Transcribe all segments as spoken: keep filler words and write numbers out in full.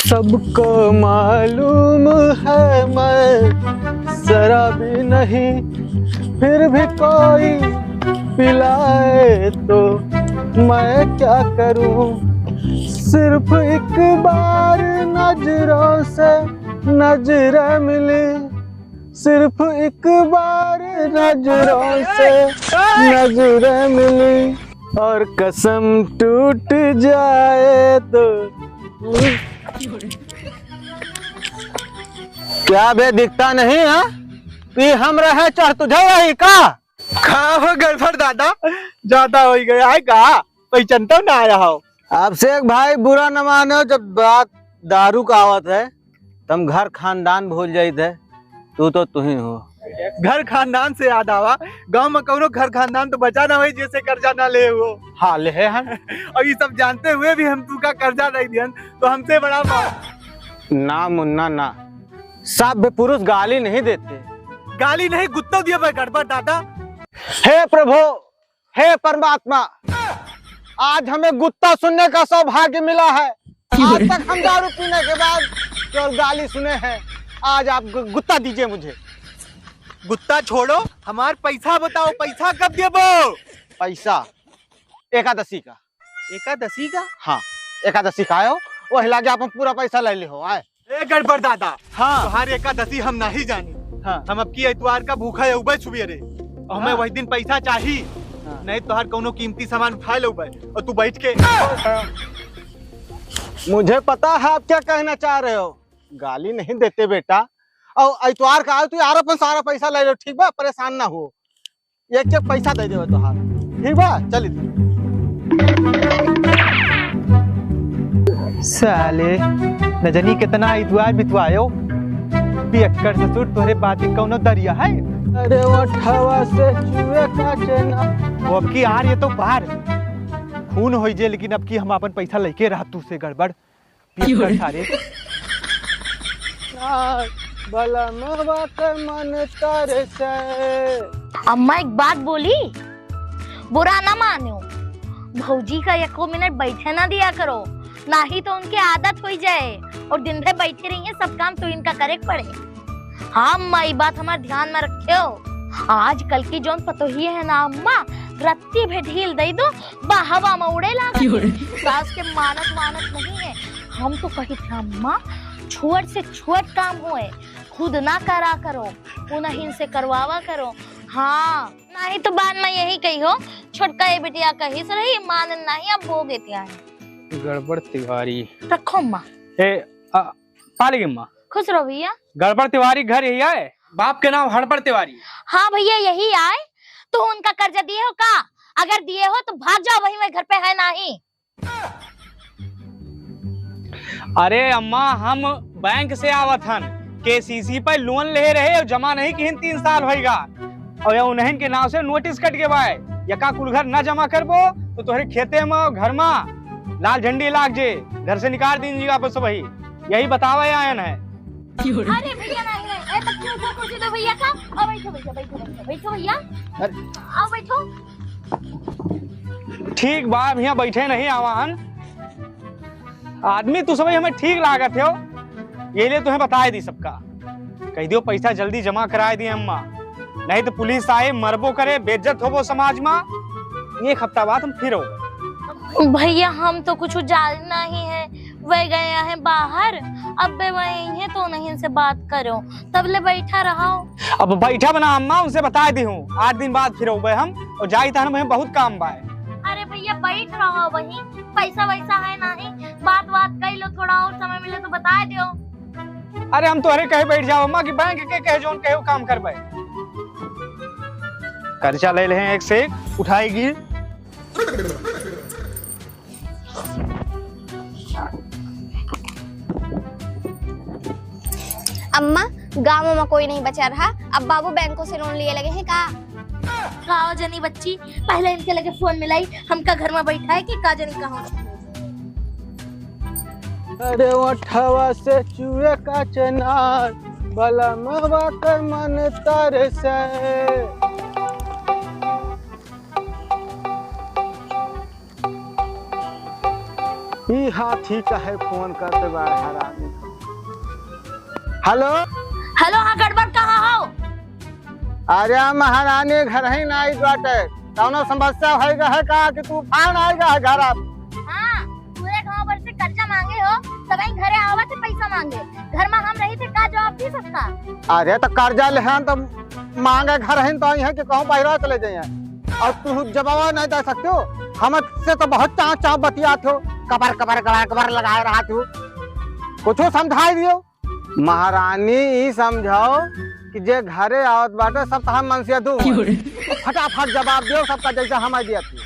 सबको मालूम है मैं शराबी नहीं, फिर भी कोई पिलाए तो मैं क्या करूं। सिर्फ एक बार नजरों से नजरें मिली, सिर्फ एक बार नजरों से नजरें मिली और कसम टूट जाए तो। क्या बे, दिखता नहीं है? ई हम रहे, चढ़ तुझे रही का? का हो गड़बड़ दादा, ज्यादा हो गया है का? पहचानता ना आया हो। अब से एक भाई बुरा न मानो, जब बात दारू का आवत है, त हम घर खानदान भूल जाइत है। तू तो तू ही हो। घर खानदान से याद आवा, गांव में कौनो घर खानदान तो बचा ना होई, जैसे कर्जा ना ले हो। हाँ, ले है हम। और ये सब जानते हुए भी हम तू का कर्जा नहीं दियन, तो हमसे बड़ा मा- ना मुन्ना ना, सब पुरुष गाली नहीं देते। गाली नहीं, गुत्ता दिया भाई गड़बड़ दादा। हे प्रभु, हे परमात्मा, आज हमें गुत्ता सुनने का सौभाग्य मिला है। आज तक हम दारू पीने के बाद केवल गाली सुने हैं। आज आप गु-, गुत्ता दीजिए मुझे। गुत्ता छोड़ो, हमार पैसा बताओ, पैसा कब देबो? पैसा एकादशी का। एकादशी का? हाँ, एकादशी का आयो, वही लागे अपन पूरा पैसा ले ले हो। आए। ए गड़बड़ दादा, हाँ। तोहार एकादशी हम नहीं जानी। हाँ। हम अब की एतवार का भूखा है उबे छुए रे। और हमें हाँ। वही दिन पैसा चाही, हाँ। नहीं तोहार कौनो कीमती सामान उठा ले उबे। और तू बैठ के मुझे पता है आप क्या कहना चाह रहे हो। गाली नहीं देते बेटा, और एतवार का आयो तू यार अपन सारा पैसा ले लो, ठीक बा? परेशान ना हो। एक एक पैसा दे देवे तोहार। ठीक बा, चली तू। साले, न जानी कितना इतवार बितवायो। पियक्कड़ ससुर, तोहरे बाती कौनो दरिया है? अरे ओठवा से चुए का चेना। वो अब की यार, ये तो बाहर खून होई जे, लेकिन अब की हम अपन पैसा लेके रह तू से गड़बड़। पियक्कड़ सारे। बलमवा के मन तरसे। अम्मा एक बात बोली, बुरा ना मानो, भौजी का एको मिनट बैठे ना दिया करो, नाही तो उनके आदत होई जाए और दिन भर बैठे रहिए, सब काम तो इनका करे के पड़े। हाँ अम्मा, ई बात हमार ध्यान में रखियो। आजकल की जौन पतोहिए है ना अम्मा, रत्ती भे ढील दई दो, बा हवा में उड़े लागे। सास के मानत मानत नहीं है। हम तो कही थे अम्मा, छोट से छोट काम होए, खुद ना करा करो, उन्हीं से करवावा करो। हाँ, नहीं तो बाद में यही कही हो, छोटका ये बिटिया कही से रही, मानन नहीं, अब भोगे त्याए। गड़बड़ तिवारी। रखो अम्मा। ए, आ, पाली अम्मा। खुश रहो भैया। गड़बड़ तिवारी घर यही आए? बाप के नाम हड़बड़ तिवारी। हाँ भैया, यही आए। तू उनका कर्जा दिए हो का? अगर दिए हो तो भाग जाओ, वही मैं घर पे है नाही। अरे अम्मा, हम बैंक से आवत हन, केसीसी पे लोन ले रहे और जमा नहीं किहिन, तीन साल होइगा। और या उन्हन के नाव से नोटिस कट के बाय, यका कुल घर ना जमा करबो तो तोहरे खेते में, घर में लाल झंडी लाग जे, घर से निकाल दीन जी वापस वही। यही बतावे आयन है। अरे भैया, नहीं, नहीं, ए, बच्चों को कुर्सी दो भैया का। आओ बैठो, बैठो, बैठो, बैठो, बैठो भैया। अरे। आओ बैठो। ठीक बा, अब यहाँ बैठे नहीं आवा हन। आदमी तू सब हमें ठीक लागत हो, यही लिए तुम्हें बताए दी सबका। कह दियो पैसा जल्दी जमा कराए दिए अम्मा, नहीं तो पुलिस आए, मरबो करे, बेइज्जत होबो समाज में। एक हफ्ता बाद हम फिर हो। भैया, हम तो कुछ जान नहीं है, वे गए हैं बाहर, अब वे वहीं हैं तो उन्हीं से बात करो, तब ले बैठा रहो। अब बैठा बना अम्मा, उनसे बताए दी हूँ, आठ दिन बाद फिर हो हम, और जाई तहन में बहुत काम बाय। अरे भैया, बैठ रहो वहीं, पैसा वैसा है नहीं, बात बात कर लो, थोड़ा और समय मिले तो बताए दो। अरे हम तोहरे कहे बैठ जाओ अम्मा कि बैंक के कहे जौन कहे वो काम करबे। कर्जा ले ले हैं एक से एक, उठाएगी। अम्मा, गाँव में कोई नहीं बचा रहा, अब बाबू बैंकों से लोन लिए लगे हैं का? का हो जनी बच्ची, पहले इनके लगे फोन मिलाई, हमका घर में बैठा है कि का जनी कहाँ। अरे ओठवा से चुए का चनार, बलमवा के मन तरसे। ई हाथी काहे फोन करत बा हरामी? हेलो। हेलो, हाँ, गड़बड़ कहाँ हो? अरे महारानी, घर ही ना आई बाटे। कौनो समस्या होई गए है का कि तूफान आई गए है घर आप? हाँ, पूरे गाँव भर से कर्जा माँगे हो, सबही घरे आवत है पैसा माँगे। घर मा हम रही थे, का जवाब दी सकता? अरे तो कर्जा लेहन तो माँगे घर ही तो आई है कि कहूँ बहिरा चले जाइए। और तू जवाब नहीं दे सकते हो, हमसे तो बहुत चाँव चाँव बतियात हो, कबर कबर कबर कबर लगाए रहत हो, कुछ समझाई दियो। महारानी, ई समझाओ कि जे घरे आवत बाटे, सब तहार मनसिया दू। क्यों रे? फटाफट जवाब दियो सबका, जैसे हम दिया थी।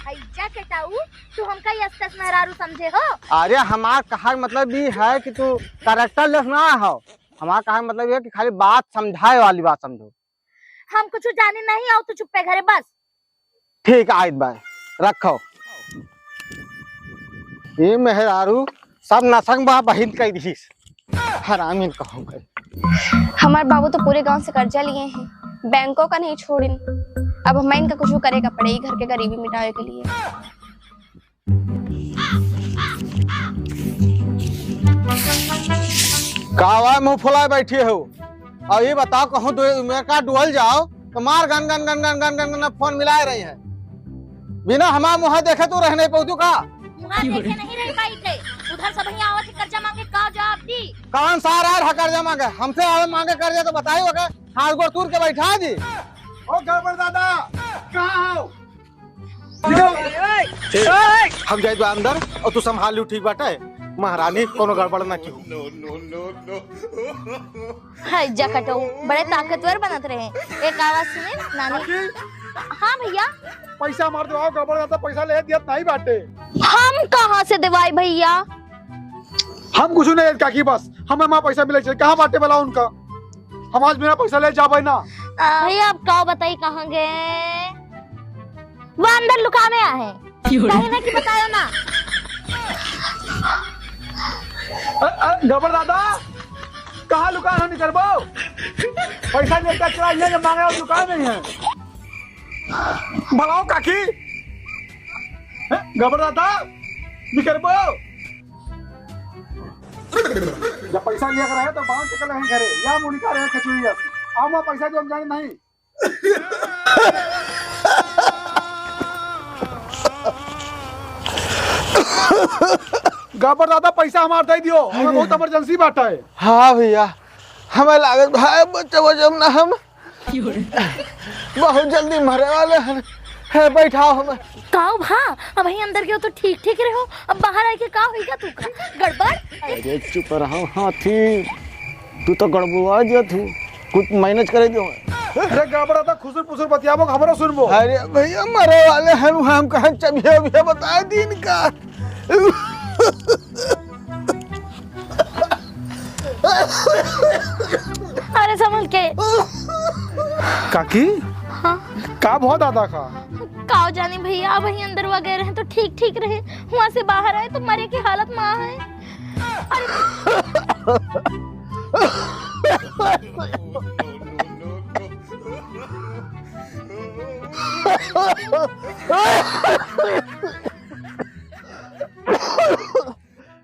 भैया के ताऊ, तू हमका यस तस मेहरारू समझे हो? अरे, हमार कहा के मतलब ई है कि तू character less ना हो। हमार कहा के मतलब ये है कि खाली बात समझाए वाली बात समझो। हम कुछ जानी नहीं, आओ तू चुप्पे घरे बस। ठीक आइत बा, रखो। ये मेहरारू सब नसंग बा बहिन कह दिस। हरामी कहूँ के। हमार बाबू तो पूरे गांव से कर्जा लिए हैं, बैंकों का नहीं छोड़िन। अब हमें इनका कुछ करे का पड़े, घर के गरीबी मिटावे के लिए। का हुआ, मुंह फुलाए बैठी हो? और ये बताओ, कहूँ दो मेरे का डुअल जाओ तो मार गन गन गन गन गन गन गन फोन मिलाए रही है। बिना हमार मुँह देखे तू रह नहीं पाऊ का? मुँह देखे नहीं रह पाई थे। उधर सब यहाँ आवत है कर्जा मांगे, का जवाब दी? कौन सारा है कर्जा मांगे? हमसे आवे मांगे कर्जा तो बताई, ओके हाथ गोड़ तूर के बैठा दी। ओ गड़बड़ दादा, कहाँ हो? हम जाइत बा अंदर और तू संभाल लियो, ठीक बाटे? महारानी, कोनो गड़बड़ ना किहो। हाय, जा कटऊ, बड़े ताकतवर बनत रहे। एक आवाज सुने, नानी। काकी? हाँ भैया। पैसा हमार देवाओ, गड़बड़ दादा पैसा ले दियत नहीं बाटे। हम कहाँ से देवाई भैया? हम कुछ नहीं काकी, बस हमें माँ पैसा मिले चाहिए। कहाँ बाटे भला उनका? हम आज बिना पैसा ले जाबे ना। आ, भैया, अब का बताई, कहाँ गए? वो अंदर लुका में आहे। क्यों रे? कहीं ना कि बतायो ना। अ, अ, गबर दादा, कहाँ लुका है निकरबो? पैसा लेकर चला, ये जो मांगे वो लुका नहीं है। भलाओ काकी। हैं? गबर दादा, निकरबो। जब पैसा लिया कर रहे तो बाहर निकल रहे घरे, या मुनिका रहे खचुरिया। आमा पैसा जो हम जाने नहीं। गबर दादा, पैसा हमार दे दियो, हमें अरे। बहुत emergency बात है। हाँ भैया, हमें लागत भाई बच्चा बचम ना हम। बहुत जल्दी मरे वाले हैं। है, बैठाओ हमें। काओ भा, अबहीं अंदर गयो तो ठीक ठीक रहो, अब बाहर आइके का होइगा तू का? गड़बड़? अरे चुप रहो हाथी, तू तो गड़बड़ा दिया तू, कुछ manage करे दियो। अरे गड़बड़ा था, खुसुर पुसुर बतियाबो, हमरो सुनबो। अरे भैया मरे वाले हैं, हम कहाँ चबिया उबिया बता दीन का। अरे संभल के। काकी? हाँ? का भो दादा का? काओ जानी भैया, अबहीं अंदर वगैरह हैं तो ठीक ठीक रहे, हुआँ से बाहर आए तो मरे की हालत मा है। अरे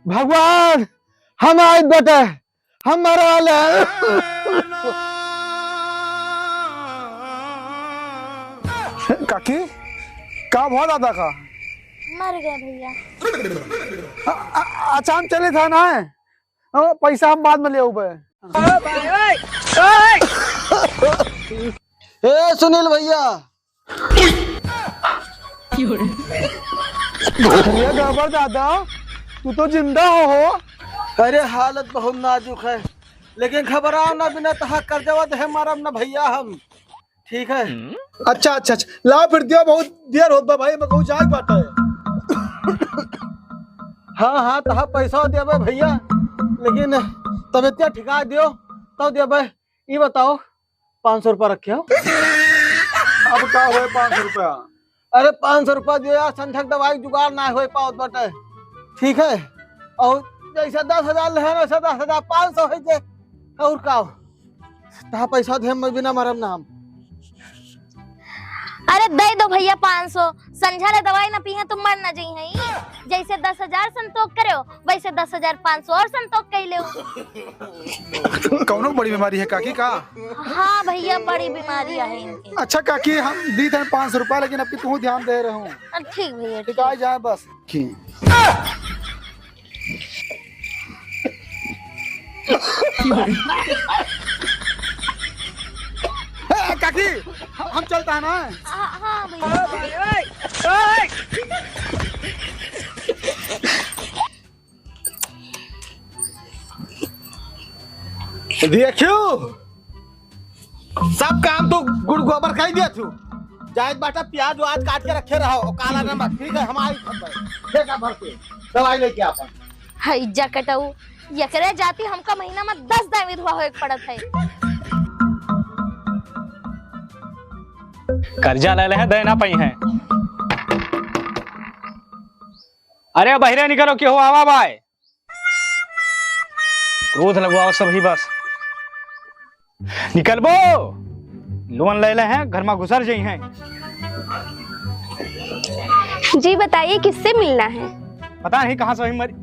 भगवान, हम आइत बाटे, हम मरे वाले हैं। काकी, का भवा दादा का? मर गए भैया। अ-, अ-, अच्छा, हम चले था ना, ओ, पैसा हम बाद में ले आऊबे। ए सुनील भैया, अरे गड़बड़ दादा, तू तो जिंदा हो, हो। अरे हालत बहुत नाजुक है, लेकिन घबराओ ना, बिना तहा कर्जवा देहे मारब ना भैया हम, ठीक है? अच्छा, अच्छा, अच्छा, ला फिर दियो, बहुत देर होत बा भाई, मैं कहूँ जाए बाटे। हाँ, हाँ, तहा पैसा देबे भैया, लेकिन तबियतिया ठिका दियो, तब देबे। ई बताओ, पाँच सौ रुपया रखे हो? अब का होए पाँच सौ रुपया? अरे, पाँच सौ रुपया दियो यार, संझक दवाई जुगाड़ ना होए पावत बाटे, ठीक है? और जैसे दस हजार ले हैं, वैसे दस हजार पाँच सौ है जे, और का हो? तहा पैसा दे, मैं बिना मरम ना हम। अरे दे दो भइया पाँच सौ, संझा ले दवाई ना पीहे तो मर ना जइहे। जइसे दस हजार संतोख करेउ, वइसे दस हजार पाँच सौ और संतोख कइ लेउ। कउनो बड़ी बीमारी है काकी का? हाँ भइया, बड़ी बीमारी है इनके। अच्छा काकी, हम दीत हैं पाँच सौ रुपया, लेकिन अबकी तू ध्यान दे रहू। अ, ठीक भइया, ठीक। टिकाई जाए बस। की। ए, काकी, हम, हम चलता है ना। हाँ, हाँ, भइया। देखियो, सब काम तो गुड़ गोबर कइ दिया तू। जाइत बाटा प्याज व्याज काट के रखे रहो, काला नमक, ठीक है, हम आई सब भाई। ठेका भर के दवाई लेके आपन। हई जकटऊ, एकरे जाति हमका महीना में दस दाईं विधवा होए के पड़त है। कर्जा ले ले हैं, दे ना पइहे। अरे बहिरे निकरो, केहू आवा बाय। क्रोध लगवाओ सबही बस। निकलबो, लोन ले ले हैं, घर में घुसर जइहे। जी बताइए, किससे मिलना है? पता नहीं कहाँ से वही मरी।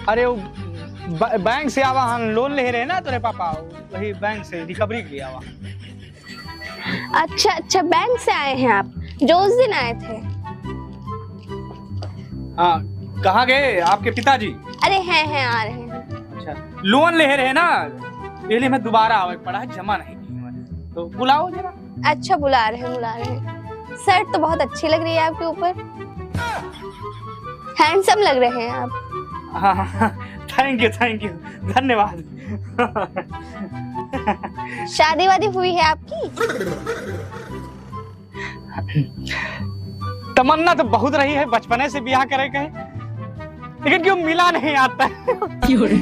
अरे वो ब-, बैंक से आवा हन, लोन ले रहे ना तोरे पापा, वही बैंक से रिकवरी के लिए आवा। अच्छा, अच्छा, बैंक से आए हैं आप, जो उस दिन आए थे। हाँ, कहाँ गए आपके पिताजी? अरे हैं, हैं, आ रहे हैं। अच्छा, लोन ले रहे ना, इसलिए मैं दोबारा आवे पड़ा है, जमा नहीं की मैंने। तो बुलाओ जरा। अच्छा, बुला रहे हैं, बुला रहे हैं। शर्ट तो बहुत अच्छी लग रही है आपके ऊपर, हैंडसम लग रहे हैं आप। हाँ, हाँ, हाँ, thank you, thank you, धन्यवाद। शादी वादी हुई है आपकी? तमन्ना तो बहुत रही है बचपने से ब्याह करे के, लेकिन क्यों मिला नहीं आता है। क्यों रे?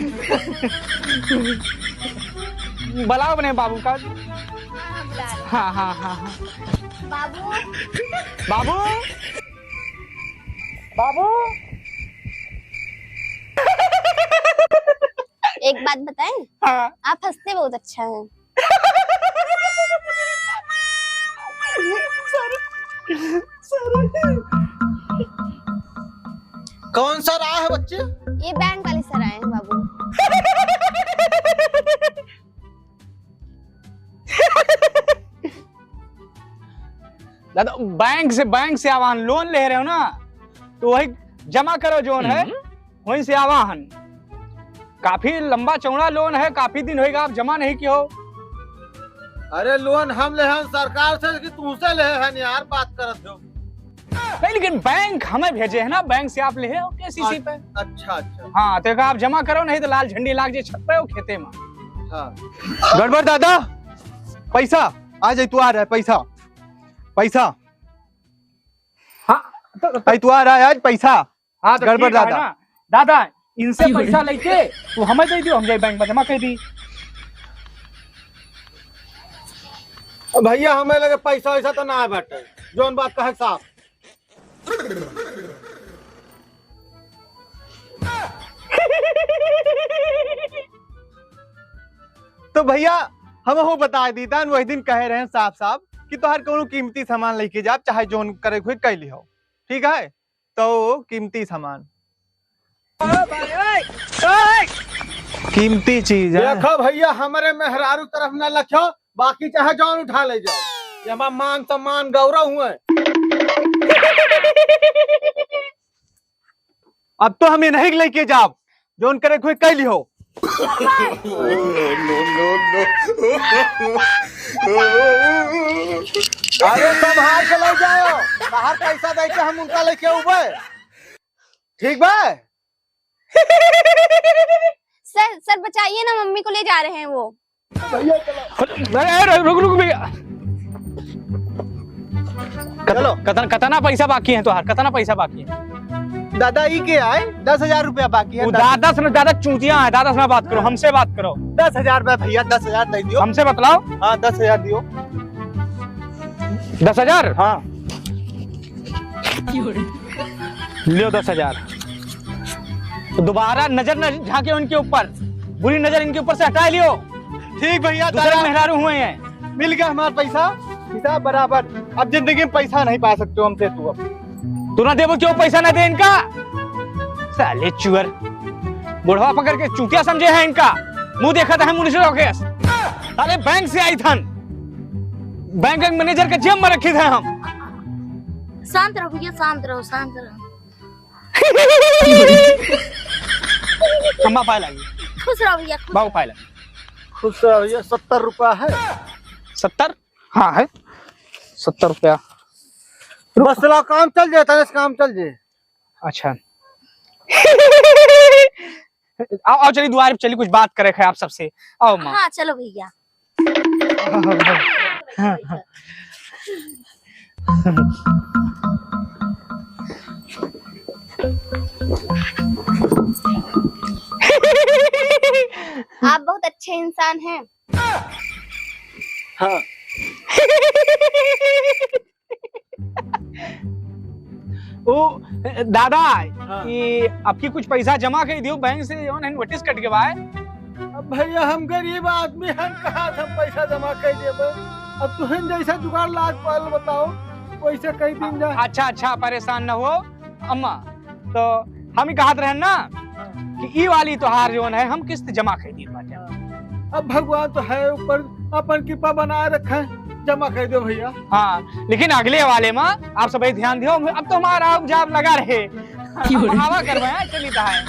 बुलाओ अपने बाबू का। हाँ, हाँ, हाँ, हाँ। बाबू। बाबू। बाबू। एक बात बताएं? हाँ। आप हंसते बहुत अच्छा हैं। कौन सा राह है बच्चे? ये बैंक वाली सर आए हैं बाबू। दादा, बैंक से, बैंक से आवा हन, लोन ले रहे हो ना, तो वही जमा करो जोन है, हम्म। वहीं से आवा हन। काफी लंबा चौड़ा लोन है, काफी दिन होइगा आप जमा नहीं कियो। अरे लोन हम ले हन सरकार से कि तुमसे ले हन यार, बात करत हो। नहीं, लेकिन बैंक हमें भेजे है ना, बैंक से आप ले हो केसीसी पे। अच्छा, अच्छा। हाँ, तो एक आप जमा करो, नहीं तो लाल झंडी लाग जे छत पे हो खेते में। हाँ। गड़बड़ दादा, पैसा आ जाए, तू आ रहा है पैसा, पैसा। हाँ, तो, तो आई तू आ रहा है आज पैसा। हाँ, तो गड़बड़ ठीक है दादा। ना। दादा, इनसे पैसा लेके तू हमें दे दियो, हम जाए बैंक में जमा कर दी। भैया, हमें लगे पैसा वैसा तो ना है बाटे, जोन बात कहे साफ। तो भैया, हम हो बता दी तान, वही दिन कहे रहे साफ साफ कि तोहर कौनो कीमती सामान लेके जाब, चाहे जोन करे हुए कह लिहो, ठीक है? तो कीमती सामान, कीमती चीज है। देखो भैया, हमारे मेहरारू तरफ ना लख्यो, बाकी चाहे जौन उठा ले जाओ, ये हमारा मान सम्मान गौरव हुए। अब तो हम इन्हीं के लेके जाब, जोन करे हुए कह लिहो। अरे संभाल के ले जाओ, बाहर पैसा दे के हम उनका लेके उबे। ठीक बा? सर, सर बचाइए ना, मम्मी को ले जा रहे हैं वो। भैया चलो। अरे, अरे, रुक, रुक भैया। कत-, चलो। कतन-, कतना पैसा बाकी है तोहार? कतना पैसा बाकी है? दादा, ई के आए? दस हजार रुपया बाकी है, वो दस। दादा से न, दादा चूतिया है, दादा से ना बात करो, हमसे बात करो। दस हजार रुपया भैया, दस हजार दे दियो। हमसे बतलाओ। हाँ, दस हजार दियो। दस हजार? हाँ। लियो दस हजार। तो दोबारा नजर न झांके उनके ऊपर, बुरी नजर इनके ऊपर से हटा लियो। ठीक भैया, दूसरे दादा। मेहरारू हुए हैं। मिल गया हमारा पैसा, हिसाब बराबर। अब जिंदगी में पैसा नहीं पा सकते हो हमसे तू अब। तू ना देबो क्यों, पैसा ना दे इनका? साले चुअर, बुढ़वा पकड़ के चूतिया समझे हैं इनका। मुंह देखा था मुनीस राकेश। साले बैंक से आई थन, बैंक मैनेजर के जेब में रखी थे हम। शांत रहो भैया, शांत रहो, शांत रहो। अम्मा पाए लागी। खुश रहो भैया, खुश। बाबू पाए लागी। खुश रहो भैया, सत्तर रुपया है। सत्तर? हाँ है, सत्तर रुपया। बस चला, काम चल जाए, तने से काम चल जाए। अच्छा। आओ, आओ, चलिए दुआरे पे चलिए, कुछ बात करे है आप सबसे। आओ माँ। हाँ, चलो भैया। आप बहुत अच्छे इंसान हैं। हाँ। ओ दादा, हाँ। ये आपकी कुछ पैसा जमा कर दियो बैंक से, जौन है नोटिस कट के बा। अब भैया, हम गरीब आदमी हैं, कहाँ से हम पैसा जमा कर देबे? अब तुहन जैसा जुगाड़ लाग पाल बताओ, वैसे कई दिन जा। अच्छा, अच्छा, परेशान न हो अम्मा, तो हम ही कहत रहन ना कि ई वाली तोहार जौन है, हम किस्त जमा कर दी बाटे। अब भगवान तो है ऊपर, अपन कृपा बनाए रखे, जमा कर दो भैया। हाँ, लेकिन अगले वाले में आप सब ध्यान दियो, अब तो हमारा अब जाब लगा रहे। क्यों रे? आवा करवाए, चलित है।